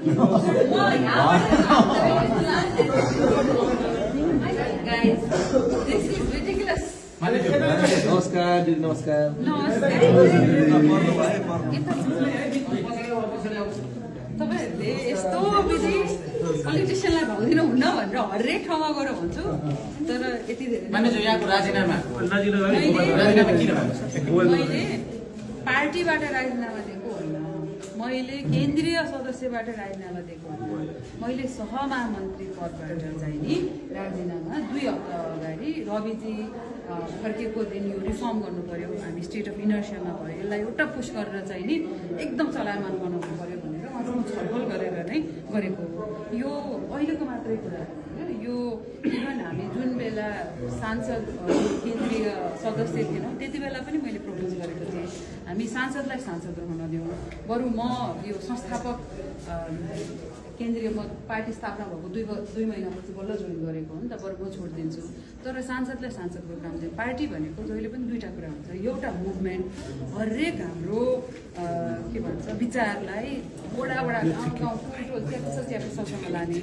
नमस्कार दिदी नमस्कार तपाईहरुले यस्तो बिजी पोलिटिशियनलाई भाउदिनु हुन्न भनेर हरेक ठाउँमा गएर भन्छु तर यति धेरै मान्छे यहाँको राजीनामा मैले पार्टीबाट राजीनामा दिएको होइन मैले केन्द्रीय सदस्यबाट राजीनामा दिएको होइन मैले सहमहामन्त्री पदबाट चाहिँ नि राजीनामा 2 हप्ता अगाडि रविजी फर्केको दिन यो रिफर्म गर्नु पर्यो हामी स्टेट अफ इनर्सियामा भयो यसलाई एउटा पुश गरेर चाहिँ नि एकदम चलायमान बनाउनु पर्यो भनेर उहाँसँग छलफल गरेर नै गरेको हो यो अहिलेको मात्रै कुरा होइन यो इभन हामी जुन बेला सांसद केन्द्रीय सदस्य थिएनौँ त्यति बेला पनि मैले प्रपोज गरेको थिएँ हामी सांसदलाई सांसद रहन दिउँ बरु म यो संस्थापक केन्द्रीय म पार्टी स्थापना भएको 2 महिनापछि बल्ल जोइन गरेको हो नि त बरु म छोडिदिन्छु तर सांसदलाई सांसदको काम चाहिँ पार्टी भनेको जहिले पनि 2टा कुरा हुन्छ एउटा मुभमेन्ट हरेक हाम्रो के भन्छ विचारलाई वडा गाउँ च्यापसम्म लाने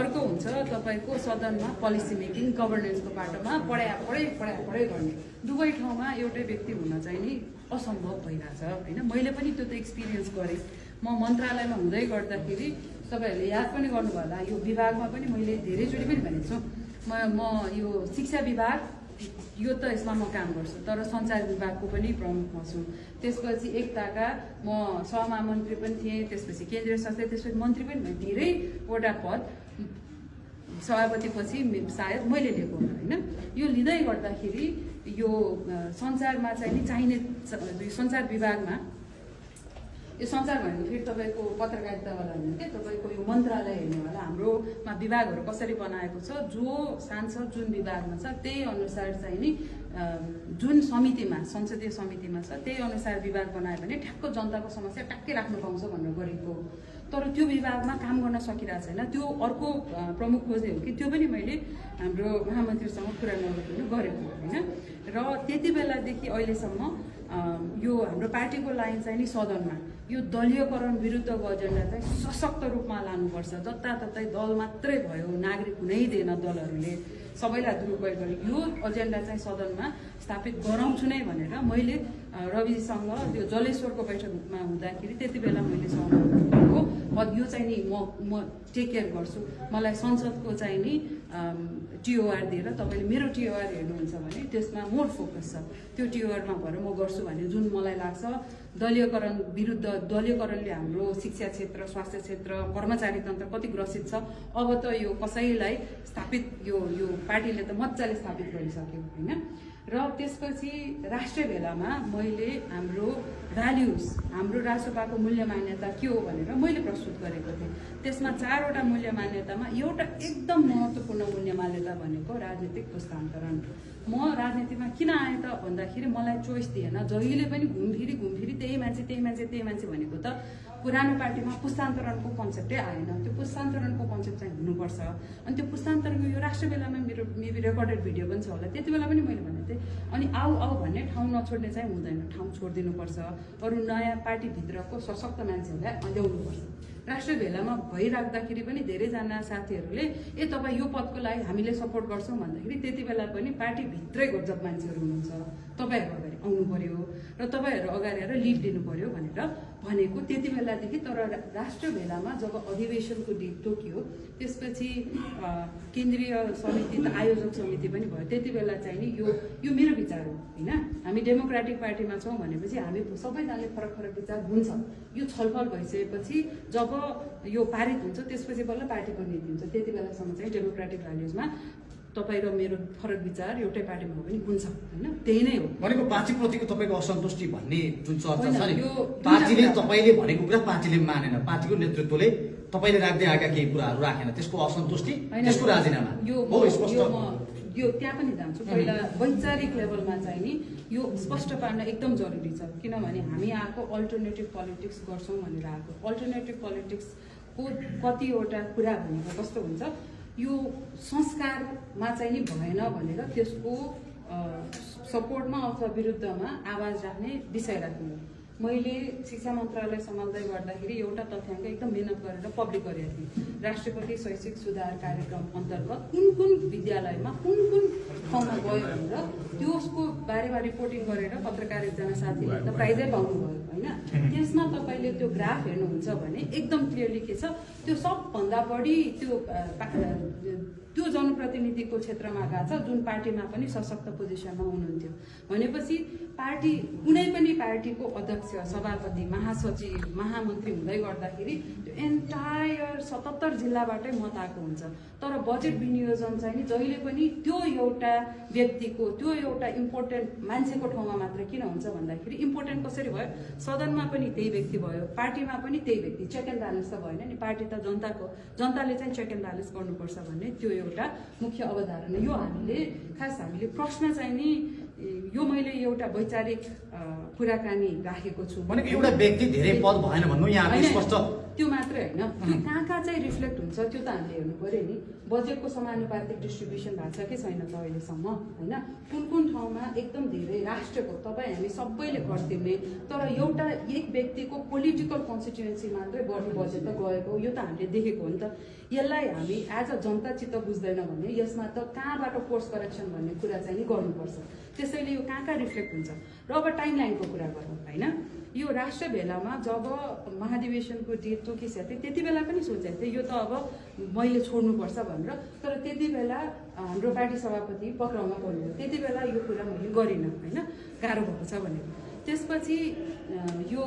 अर्को हुन्छ तपाईँको सदनमा पोलिसी मेकिङ गभर्नेन्सको बाटोमा पढाइ गर्ने दुवै ठाउँमा एउटै व्यक्ति हुन चाहिँ नि असम्भव भइरहेछ होइन मैले पनि त्यो त एक्सपिरियन्स गरेँ म मन्त्रालयमा हुँदै गर्दाखेरि तपाईहरुले याद पनि गर्नुभयो होला यो विभागमा पनि मैले धेरैचोटि पनि भनेको छु म यो शिक्षा विभाग यो त यसमा म काम गर्छु तर सञ्चार विभागको पनि प्रमुख म छु त्यसपछि एकताका म सहमहामन्त्री पनि थिएँ त्यसपछि केन्द्रीय सदस्य त्यसपछि मन्त्री पनि भएँ धेरैवटा पद सभापति पछि सायद मैले लिएको होइन यो लिँदै गर्दाखेरि यो सञ्चारमा चाहिँ चाहिने सञ्चार विभागमा यो सञ्चार भनेको फेरि तपाईँको पत्रकारितावाला होइन क्या तपाईँको यो मन्त्रालय हेर्नेवाला हाम्रोमा विभागहरू कसरी बनाएको छ जो सांसद जुन विभागमा छ त्यही अनुसार चाहिँ नि जुन समितिमा संसदीय समितिमा छ त्यही अनुसार विभाग बनायो भने ठ्याक्क जनताको समस्या टक्कै राख्नु पाउँछ भनेर गरेको तर त्यो विभागमा काम गर्न सकिरहेको छैन त्यो अर्को प्रमुख खोज्ने हो कि त्यो पनि मैले हाम्रो महामन्त्रीसँग कुरा गरेको होइन र त्यति बेलादेखि अहिलेसम्म यो हाम्रो पार्टीको लाइन चाहिँ नि सदनमा यो दलीयकरण विरुद्धको एजेन्डा चाहिँ सशक्त रूपमा लानुपर्छ जताततै दल मात्रै भयो नागरिक हुनै दिएन दलहरूले सबैलाई दुरुपयोग गरे यो एजेन्डा चाहिँ सदनमा स्थापित गराउँछु नै भनेर मैले रविजीसँग त्यो जलेश्वरको बैठकमा हुँदाखेरि त्यति बेला मैले सहमति यो चाहिँ नि म टेक केयर गर्छु मलाई संसदको चाहिँ नि टिओआर दिएर तपाईँले मेरो टिओआर हेर्नुहुन्छ भने त्यसमा मोर फोकस छ त्यो टिओआरमा भएर म गर्छु भने जुन मलाई लाग्छ दलीयकरण विरुद्ध दलीयकरणले हाम्रो शिक्षा क्षेत्र स्वास्थ्य क्षेत्र कर्मचारी तन्त्र कति ग्रसित छ अब त यो कसैलाई स्थापित यो पार्टीले त मजाले स्थापित गरिसक्यो होइन र त्यसपछि राष्ट्रिय भेलामा मैले हाम्रो भ्याल्युज हाम्रो राष्ट्रपाको मूल्य मान्यता के हो भनेर मैले प्रस्तुत गरेको थिएँ त्यसमा 4वटा मूल्य मान्यतामा एउटा एकदम महत्त्वपूर्ण मूल्य मान्यता भनेको राजनीतिक पुस्तान्तरण म राजनीतिमा किन आएँ त भन्दाखेरि मलाई चोइस दिएन जहिले पनि घुमफिरी त्यही मान्छे भनेको त पुरानो पार्टीमा पुस्तान्तरणको कन्सेप्टै आएन त्यो पुस्तान्तरणको कन्सेप्ट चाहिँ हुनुपर्छ अनि त्यो पुस्तान्तरणको यो राष्ट्रिय बेलामा मेरो मेबी रेकर्डेड भिडियो पनि छ होला त्यति बेला पनि मैले भनेको थिएँ अनि आऊ भन्ने ठाउँ नछोड्ने चाहिँ हुँदैन ठाउँ छोडिदिनुपर्छ अरू नयाँ पार्टीभित्रको सशक्त मान्छेहरूलाई ल्याउनुपर्छ राष्ट्रिय भेलामा भइराख्दाखेरि पनि धेरैजना साथीहरूले तपाईँ यो पदको लागि हामीले सपोर्ट गर्छौँ भन्दाखेरि त्यति बेला पनि पार्टीभित्रै गजब मान्छेहरू हुनुहुन्छ तपाईँहरू अगाडि आउनु पर्यो र तपाईँहरू अगाडि आएर लिड दिनु पर्यो भनेर भनेको त्यति बेलादेखि तर राष्ट्रिय भेलामा जब अधिवेशनको दिन तोकियो त्यसपछि केन्द्रीय समिति त आयोजक समिति पनि भयो त्यति बेला चाहिँ नि यो मेरो विचार हो होइन हामी डेमोक्रेटिक पार्टीमा छौँ भनेपछि हामी सबैजनाले फरक विचार हुन्छ यो छलफल भइसकेपछि जब यो पारित हुन्छ त्यसपछि बल्ल पार्टीको नीति हुन्छ त्यति बेलासम्म चाहिँ डेमोक्रेटिक भ्याल्युजमा तपाईँ र मेरो फरक विचार एउटै पार्टीमा हो भने हुन्छ होइन त्यही नै हो भनेको पार्टीप्रतिको तपाईँको असन्तुष्टि भन्ने जुन चर्चा छ नि पार्टीले तपाईँले भनेको कुरा पार्टीले मानेन पार्टीको नेतृत्वले तपाईँले राख्दै आएका केही कुराहरू राखेन त्यसको असन्तुष्टि त्यसको राजीनामा हो स्पष्ट यो त्यहाँ पनि जान्छु पहिला वैचारिक लेभलमा चाहिँ नि यो स्पष्ट पार्न एकदम जरुरी छ किनभने हामी आएको अल्टरनेटिभ पोलिटिक्स गर्छौँ भनेर आएको अल्टरनेटिभ पोलिटिक्सको कतिवटा कुरा भनेको कस्तो हुन्छ यो संस्कारमा चाहिँ नि भएन भनेर त्यसको सपोर्टमा अथवा विरुद्धमा आवाज राख्ने विषय राख्नु मैले शिक्षा मन्त्रालय सम्हाल्दै गर्दाखेरि एउटा तथ्याङ्क एकदम मिहिनेत गरेर पब्लिक गरेका थिए। राष्ट्रपति शैक्षिक सुधार कार्यक्रम अन्तर्गत कुन कुन विद्यालयमा कुन कुन ठाउँमा गयो भनेर त्यसको बारेमा रिपोर्टिङ गरेर पत्रकार एकजना साथीले त प्राइजै पाउनुभयो होइन। त्यसमा तपाईँले त्यो ग्राफ हेर्नुहुन्छ भने एकदम क्लियरली के छ, त्यो सबभन्दा बढी त्यो जनप्रतिनिधिको क्षेत्रमा गएको छ जुन पार्टीमा पनि सशक्त पोजिसनमा हुनुहुन्थ्यो। भनेपछि पार्टी कुनै पनि पार्टीको अध्यक्ष, सभापति, महासचिव, महामन्त्री हुँदै गर्दाखेरि त्यो एन्टायर 77 जिल्लाबाटै मत आएको हुन्छ। तर बजेट विनियोजन चाहिँ नि जहिले पनि त्यो एउटा व्यक्तिको, त्यो एउटा इम्पोर्टेन्ट मान्छेको ठाउँमा मात्र किन हुन्छ भन्दाखेरि इम्पोर्टेन्ट कसरी भयो, सदनमा पनि त्यही व्यक्ति भयो, पार्टीमा पनि त्यही व्यक्ति, चेक एन्ड ब्यालेन्स त भएन नि। पार्टी त जनताको, जनताले चाहिँ चेक एन्ड ब्यालेन्स गर्नुपर्छ भन्ने त्यो एउटा मुख्य अवधारणा। यो हामीले प्रश्न चाहिँ नि यो मैले एउटा वैचारिक कुराकानी राखेको छु भनेको एउटा व्यक्ति धेरै पद भएन भन्नु यहाँ स्पष्ट। त्यो मात्रै होइन, त्यो कहाँ कहाँ चाहिँ रिफ्लेक्ट हुन्छ त्यो त हामीले हेर्नु पर्यो नि। बजेटको समानुपातिक डिस्ट्रिब्युसन भएको छ कि छैन त अहिलेसम्म होइन। कुन कुन ठाउँमा एकदम धेरै राष्ट्रको तपाईँ हामी सबैले गरिदिने तर एउटा एक व्यक्तिको पोलिटिकल कन्स्टिट्युएन्सी मात्रै बढी बजेट त गएको, यो त हामीले देखेको हो नि त। यसलाई हामी एज अ जनता चित्त बुझ्दैन भने यसमा त कहाँबाट कोर्स करेक्सन भन्ने कुरा चाहिँ नि गर्नुपर्छ। त्यसैले यो कहाँ कहाँ रिफ्लेक्ट हुन्छ। र अब टाइमलाइनको कुरा गरौँ होइन। यो राष्ट्र भेलामा जब महाधिवेशनको डेट तोकिसकेको थिएँ त्यति बेला पनि सोचेको थिएँ यो त अब मैले छोड्नुपर्छ भनेर। तर त्यति बेला हाम्रो पार्टी सभापति पक्राउमा पर्नुभयो, त्यति बेला यो कुरा मैले गरिनँ होइन, गाह्रो भएको छ भनेर। त्यसपछि यो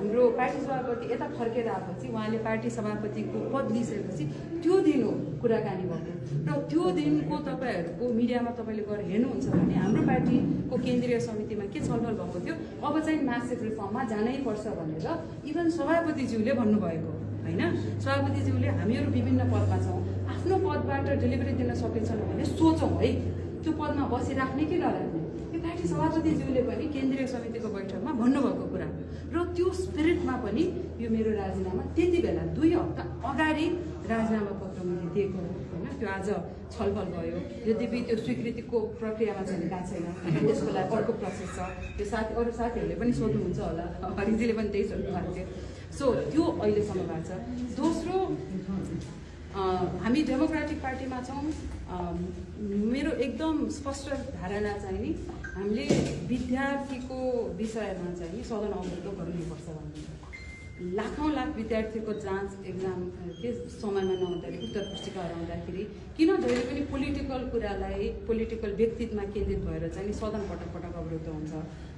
हाम्रो पार्टी सभापति यता फर्केर आएपछि उहाँले पार्टी सभापतिको पद लिइसकेपछि त्यो दिन हो कुराकानी भएको। र त्यो दिनको तपाईँहरूको मिडियामा तपाईँले गएर हेर्नुहुन्छ भने हाम्रो पार्टीको केन्द्रीय समितिमा के छलफल भएको थियो, अब चाहिँ मासिक रिफर्ममा जानै पर्छ भनेर इभन सभापतिज्यूले भन्नुभएको होइन। सभापतिज्यूले हामीहरू विभिन्न पदमा छौँ, आफ्नो पदबाट डेलिभरी दिन सकिन्छन् भने सोचौँ है, त्यो पदमा बसिराख्ने कि नराख्ने। यो पार्टी सभापतिज्यूले पनि केन्द्रीय समितिको बैठकमा भन्नुभएको कुरा र त्यो स्पिरिटमा पनि यो मेरो राजीनामा त्यति बेला 2 हप्ता अगाडि राजीनामा पत्र मैले दिएको हो होइन। त्यो आज छलफल भयो, यद्यपि त्यो स्वीकृतिको प्रक्रियामा चाहिँ गएको छैन, त्यसको लागि अर्को प्रोसेस छ। त्यो अरू साथीहरूले पनि सोध्नुहुन्छ होला, हरिजीले पनि त्यही सोध्नु भएको थियो। सो त्यो अहिलेसम्म भएको छ। दोस्रो, हामी डेमोक्रेटिक पार्टीमा छौँ। मेरो एकदम स्पष्ट धारणा चाहिँ नि हामीले विद्यार्थीको विषयमा चाहिँ नि सदन अवगत गराउनुपर्छ भन्ने। लाखौँ लाख विद्यार्थीको जाँच एक्जाम के समयमा नहुँदाखेरि, उत्तर पुस्तिका हराउँदाखेरि किन जहिले पनि पोलिटिकल कुरालाई, पोलिटिकल व्यक्तित्वमा केन्द्रित भएर चाहिँ नि सदन पटक पटक अवरुद्ध हुन्छ।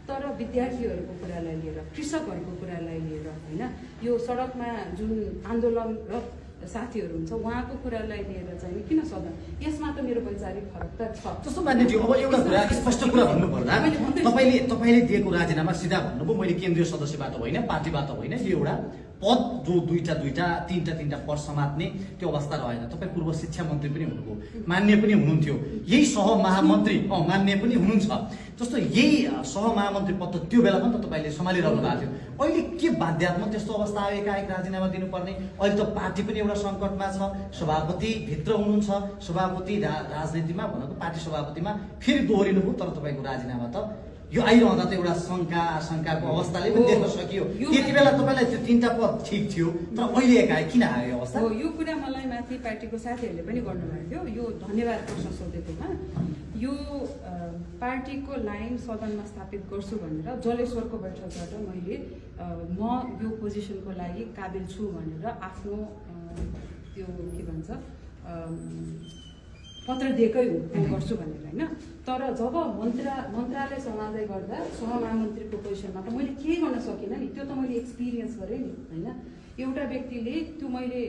तर विद्यार्थीहरूको कुरालाई लिएर, कृषकहरूको कुरालाई लिएर होइन, यो सडकमा जुन आन्दोलनरत साथीहरू हुन्छ उहाँको कुरालाई लिएर चाहिँ किन सदन, यसमा त मेरो वैचारिक फरक त छ। जस्तो मान्यज्यू, अब एउटा कुरा स्पष्ट कुरा भन्नुपर्दा तपाईँले दिएको राजीनामा सिधा भन्नुभयो मैले केन्द्रीय सदस्यबाट होइन, पार्टीबाट होइन, यो एउटा पद जो दुईटा तीनटा पद समात्ने त्यो अवस्था रहेन। तपाईँ पूर्व शिक्षा मन्त्री पनि हुनुभयो, मान्य पनि हुनुहुन्थ्यो, यही सहमहामन्त्री मान्य पनि हुनुहुन्छ। जस्तो यही सहमहामन्त्री पद त त्यो बेला पनि त तपाईँले सम्हालिरहनु भएको थियो। अहिले के बाध्यात्मक त्यस्तो अवस्था आयो एकाएक राजीनामा दिनुपर्ने? अहिले त पार्टी पनि एउटा सङ्कटमा छ, सभापति भित्र हुनुहुन्छ, सभापति राजनीतिमा भनेको पार्टी सभापतिमा फेरि दोहोरिनुभयो। तर तपाईँको राजीनामा त यो आइरहँदा त एउटा शङ्काको अवस्थाले पनि देख्न सकियो। त्यति बेला तपाईँलाई त्यो 3टा पद ठिक थियो, तर अहिले एकाएक किन आयो यो अवस्था? यो कुरा मलाई माथि पार्टीको साथीहरूले पनि गर्नुभएको थियो। यो धन्यवाद प्रश्न सोधेकोमा। यो पार्टीको लाइन सदनमा स्थापित गर्छु भनेर जलेश्वरको बैठकबाट मैले म यो पोजिसनको लागि काबिल छु भनेर आफ्नो त्यो के भन्छ पत्र दिएकै हो गर्छु भनेर होइन। तर जब मन्त्रालय सम्हाल्दै गर्दा सहमहामन्त्रीको पोजिसनमा त मैले केही गर्न सकिनँ नि, त्यो त मैले एक्सपिरियन्स गरेँ नि होइन। एउटा व्यक्तिले त्यो मैले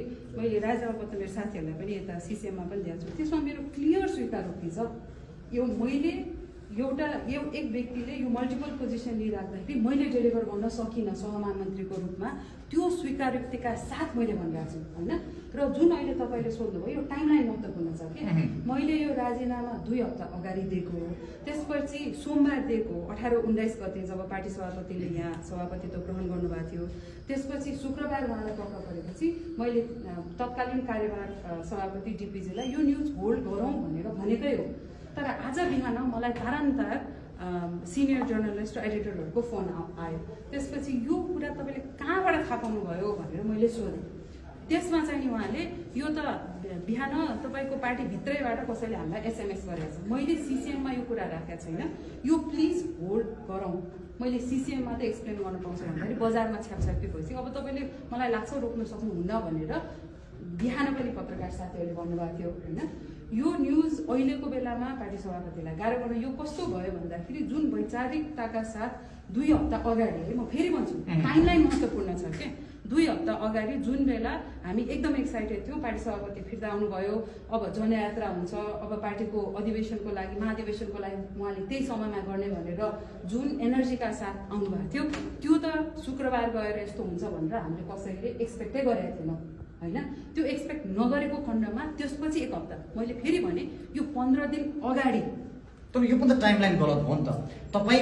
राजीनामा पत्र मेरो साथीहरूलाई पनि यता सिसिएममा पनि दिएको छु, त्यसमा मेरो क्लियर स्वीकारोक्ति छ। यो मैले एक व्यक्तिले यो मल्टिपल पोजिसन लिइराख्दाखेरि मैले डेलिभर गर्न सकिनँ सहमहामन्त्रीको रूपमा, त्यो स्वीकारोक्तिका साथ मैले भनिरहेको छु होइन। र जुन अहिले तपाईँले सोध्नुभयो यो टाइमलाइन महत्त्वपूर्ण छ कि मैले यो राजीनामा 2 हप्ता अगाडि दिएको, त्यसपछि सोमबार दिएको 18-19 गते जब पार्टी सभापतिले यहाँ सभापतित्व ग्रहण गर्नुभएको थियो। त्यसपछि शुक्रबार उहाँलाई पक्का परेपछि मैले तत्कालीन कार्यवाहक सभापति डिपिजीलाई यो न्युज होल्ड गरौँ भनेर भनेकै हो। तर आज बिहान मलाई तारान्तार सिनियर जर्नलिस्ट र एडिटरहरूको फोन आयो। त्यसपछि यो कुरा तपाईँले कहाँबाट थाहा पाउनुभयो भनेर मैले सोधेँ। त्यसमा चाहिँ उहाँले यो त बिहान तपाईँको पार्टीभित्रैबाट कसैले हामीलाई SMS गरेको छ, मैले CCM मा यो कुरा राखेको छैन, यो प्लिज होल्ड गरौँ। मैले CCM मा त एक्सप्लेन गर्न पाउँछु भन्दाखेरि बजारमा छ्यापछ्यापी भइसक्यो। अब तपाईँले मलाई लाग्छ रोक्न सक्नुहुन्न भनेर बिहान पनि पत्रकार साथीहरूले भन्नुभएको थियो होइन। यो न्युज अहिलेको बेलामा पार्टी सभापतिलाई गाह्रो पर्न यो कस्तो भयो भन्दाखेरि जुन वैचारिकताका साथ 2 हप्ता अगाडि, म फेरि भन्छु टाइमलाइन महत्त्वपूर्ण छ के, 2 हप्ता अगाडि जुन बेला हामी एकदम एक्साइटेड थियौँ, पार्टी सभापति फिर्ता आउनुभयो, अब जनयात्रा हुन्छ, अब पार्टीको अधिवेशनको लागि महाधिवेशनको लागि उहाँले त्यही समयमा गर्ने भनेर जुन एनर्जीका साथ आउनुभएको थियो, त्यो त शुक्रबार गएर यस्तो हुन्छ भनेर हामीले कसैले एक्सपेक्टै गरेको थिएनौँ होइन। त्यो एक्सपेक्ट नगरेको खण्डमा त्यसपछि 1 हप्ता, मैले फेरि भने यो 15 दिन अगाडि। तर यो पनि त टाइमलाइन गलत हो नि त। तपाईँ